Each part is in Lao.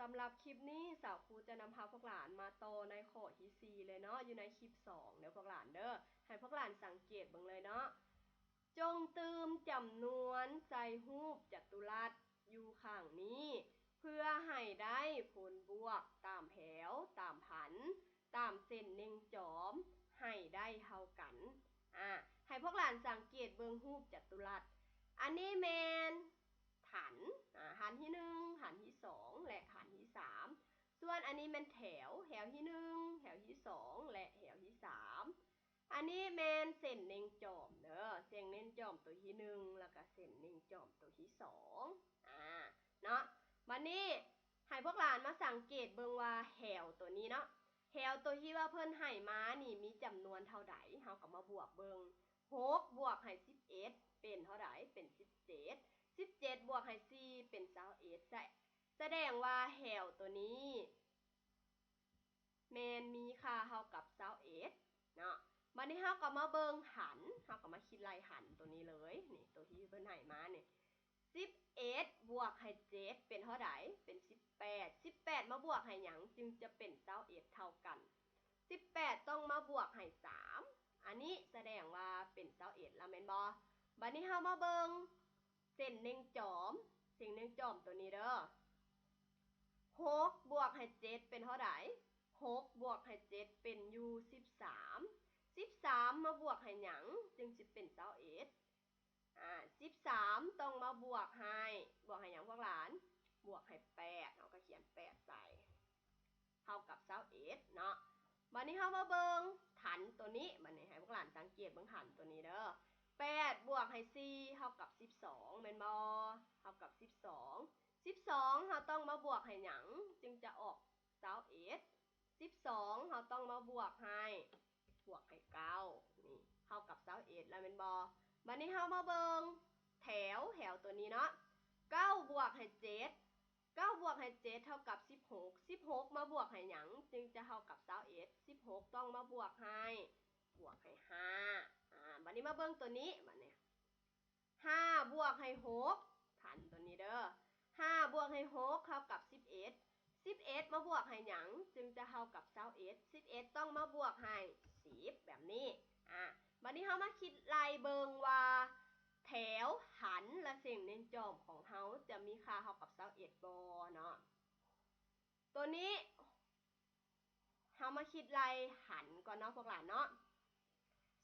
ສຳລັບຄລິບນີ້ ສາວຄູຈະນຳພາພວກຫຼານມາຕໍ່ໃນຂໍ້ທີສີ່ເລີຍເນາະ ຢູ່ໃນຄລິບສອງເດີພວກຫຼານເດີ. ໃຫ້ພວກຫຼານສັງເກດເບິ່ງເລີຍເນາະ. ຈົ່ງຕື່ມຈຳນວນໃສ່ຮູບຈັດຕຸລັດຢູ່ຂ້າງນີ້ ເພື່ອໃຫ້ໄດ້ຜົນບວກຕາມແຖວ, ຕາມພັນ, ຕາມເສັ້ນເນັ່ງຈອມ ໃຫ້ໄດ້ເທົ່າກັນ. ອາ ໃຫ້ພວກຫຼານສັງເກດເບິ່ງຮູບຈັດຕຸລັດ. ອັນນີ້ແມ່ນ ທັນ ອາ ທັນທີໜຶ່ງ, ທັນທີສອງ ແລະ ທັນທີສາມ. ສ່ວນອັນນີ້ແມ່ນແຖວ, ແຖວທີໜຶ່ງ, ແຖວທີສອງ ແລະ ແຖວທີສາມ. ອັນນີ້ແມ່ນເສັ້ນເນັ່ງຈອມເດີ, ເສັ້ນເນັ່ງຈອມໂຕທີໜຶ່ງ ແລ້ວກະເສັ້ນເນັ່ງຈອມໂຕທີສອງ ອາ ເນາະ. ບາດນີ້ໃຫ້ພວກຫຼານມາສັງເກດເບິ່ງວ່າແຖວໂຕນີ້ເນາະ, ແຖວໂຕທີ່ວ່າເພິ່ນໃຫ້ມານີ້ມີຈຳນວນເທົ່າໃດ? ເຮົາກໍມາບວກເບິ່ງ. ຫົກບວກໃຫ້ສິບເອັດເປັນເທົ່າໃດ? ເປັນສິບເຈັດ. ສິບເຈັດບວກໃຫ້ສີ່ເປັນຊາວເອັດ. ສະ ສະແດງວ່າແຖວໂຕນີ້ ແມ່ນມີຄ່າເທົ່າກັບຊາວເອັດເນາະ. ບາດນີ້ເຮົາກໍມາເບິ່ງຫັນ, ເຮົາກໍມາຄິດໄລ່ຫັນໂຕນີ້ເລີຍ ນີ້ ໂຕທີ່ເພິ່ນໃຫ້ມານີ້ ສິບເອັດບວກໃຫ້ເຈັດເປັນເທົ່າໃດ? ເປັນສິບແປດ. ສິບແປດມາບວກໃຫ້ຫຍັງຈຶ່ງຈະເປັນຊາວເອັດເທົ່າກັນ? ສິບແປດຕ້ອງມາບວກໃຫ້ສາມ ອັນນີ້ສະແດງວ່າເປັນຊາວເອັດລະແມ່ນບໍ່? ບາດນີ້ເຮົາມາເບິ່ງເສັ້ນເນັ່ງຈອມ, ເສັ້ນເນັ່ງຈອມໂຕນີ້ເດີ. ຫົກບວກໃຫ້ເຈັດເປັນເທົ່າໃດ? ຫົກບວກໃຫ້ເຈັດເປັນຢູ່ສິບສາມ. ສິບສາມມາບວກໃຫ້ຫຍັງຈຶ່ງຊິເປັນຊາວເອັດ? ອາ ສິບສາມຕ້ອງມາບວກໃຫ້ ບວກໃຫ້ຫຍັງພວກຫຼານ? ບວກໃຫ້ແປດ ເຮົາກໍຂຽນແປດໃສ່ ເທົ່າກັບຊາວເອັດເນາະ. ບາດນີ້ເຮົາມາເບິ່ງທັນໂຕນີ້, ບາດນີ້ໃຫ້ພວກຫຼານສັງເກດເບິ່ງທັນໂຕນີ້ເດີ. ແປດບວກໃຫ້ສີ່ເທົ່າກັບສິບສອງແມ່ນບໍ່? ເທົ່າກັບສິບສອງ. ສິບສອງເຮົາຕ້ອງມາບວກໃຫ້ຫຍັງຈຶ່ງຈະອອກຊາວເອັດ? ສິບສອງເຮົາຕ້ອງມາບວກໃຫ້ ບວກໃຫ້ເກົ້າ ນີ້ເທົ່າກັບຊາວເອັດແລ້ວແມ່ນບໍ່? ບາດນີ້ເຮົາມາເບິ່ງແຖວ, ແຖວໂຕນີ້ເນາະ, ເກົ້າບວກໃຫ້ເຈັດ ເກົ້າບວກໃຫ້ເຈັດເທົ່າກັບສິບຫົກ. ສິບຫົກມາບວກໃຫ້ຫຍັງຈຶ່ງຈະເທົ່າກັບຊາວເອັດ? ສິບຫົກຕ້ອງມາບວກໃຫ້ ບວກໃຫ້ຫ້າ. ອາ ບາດນີ້ມາເບິ່ງໂຕນີ້ ບາດນີ້ ຫ້າບວກໃຫ້ຫົກ ທັນໂຕນີ້ເດີ, ຫ້າບວກໃຫ້ຫົກເທົ່າກັບສິບເອັດ. ສິບເອັດມາບວກໃຫ້ຫຍັງຈຶ່ງຈະເທົ່າກັບຊາວເອັດ? ສິບເອັດຕ້ອງມາບວກໃຫ້ສິບ ແບບນີ້. ອາ ບາດນີ້ເຮົາມາຄິດໄລ່ເບິ່ງວ່າແຖວ, ຫັນ ແລະ ເສັ້ນເນັ່ງຈອມຂອງເຮົາຈະມີຄ່າເທົ່າກັບຊາວເອັດບໍ່ເນາະ? ໂຕນີ້ ເຮົາມາຄິດໄລ່ຫັນກ່ອນເນາະພວກຫຼານເນາະ.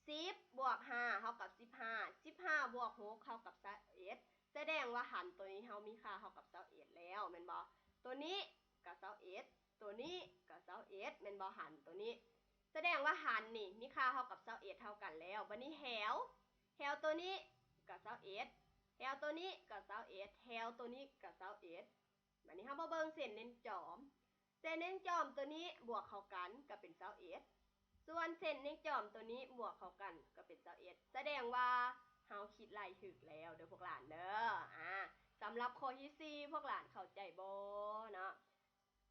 ສິບບວກຫ້າເທົ່າກັບສິບຫ້າ, ສິບຫ້າບວກຫົກເທົ່າກັບຊາວເອັດ. ສະແດງວ່າຫັນໂຕນີ້ເຮົາມີຄ່າເທົ່າກັບຊາວເອັດແລ້ວແມ່ນບໍ່? ໂຕນີ້ກໍຊາວເອັດ, ໂຕນີ້ກໍຊາວເອັດແມ່ນບໍ່? ຫັນໂຕນີ້ ສະແດງວ່າຫັນນີ້ມີຄ່າເທົ່າກັບຊາວເອັດເທົ່າກັນແລ້ວ. ບາດນີ້ແຖວ, ແຖວໂຕນີ້ກໍຊາວເອັດ, ແຖວໂຕນີ້ກໍຊາວເອັດ, ແຖວໂຕນີ້ກໍຊາວເອັດ. ບາດນີ້ເຮົາມາເບິ່ງເສັ້ນເນັ່ງຈອມ. ເສັ້ນເນັ່ງຈອມໂຕນີ້ບວກເຂົ້າກັນກໍເປັນຊາວເອັດ, ສ່ວນເສັ້ນເນັ່ງຈອມໂຕນີ້ບວກເຂົ້າກັນກໍເປັນຊາວເອັດ. ສະແດງວ່າເຮົາຄິດໄລ່ຖືກແລ້ວເດີພວກຫຼານເດີ. ອາ ສຳລັບຂໍ້ທີສີ່ ພວກຫຼານເຂົ້າໃຈບໍ່ເນາະ?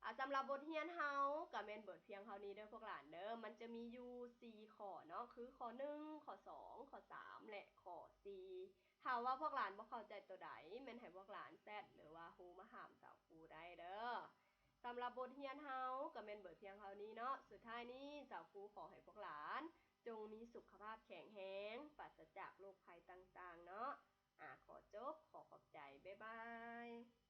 ອາ ສຳລັບບົດຮຽນເຮົາກໍແມ່ນເບິດພຽງເທົ່ານີ້ເດີພວກຫຼານເດີ. ມັນຈະມີຢູ່ສີ່ຂໍ້ເນາະ ຄືຂໍ້ໜຶ່ງ, ຂໍ້ສອງ, ຂໍ້ສາມ ແລະ ຂໍ້ສີ່. ຖ້າວ່າພວກຫຼານບໍ່ເຂົ້າໃຈໂຕໃດ ແມ່ນໃຫ້ພວກຫຼານແຊັດ ຫຼືວ່າໂທມາຖາມສາວຄູໄດ້ເດີ. ສຳລັບບົດຮຽນເຮົາກໍແມ່ນເບິດພຽງເທົ່ານີ້ເນາະ. ສຸດທ້າຍນີ້ສາວຄູຂໍໃຫ້ພວກຫຼານຈົ່ງມີສຸຂະພາບແຂງແຮງ ປາສະຈາກໂລກໄພຕ່າງໆເນາະ. ອາ ຂໍຈົບ, ຂໍຂອບໃຈ. ບາຍບາຍ.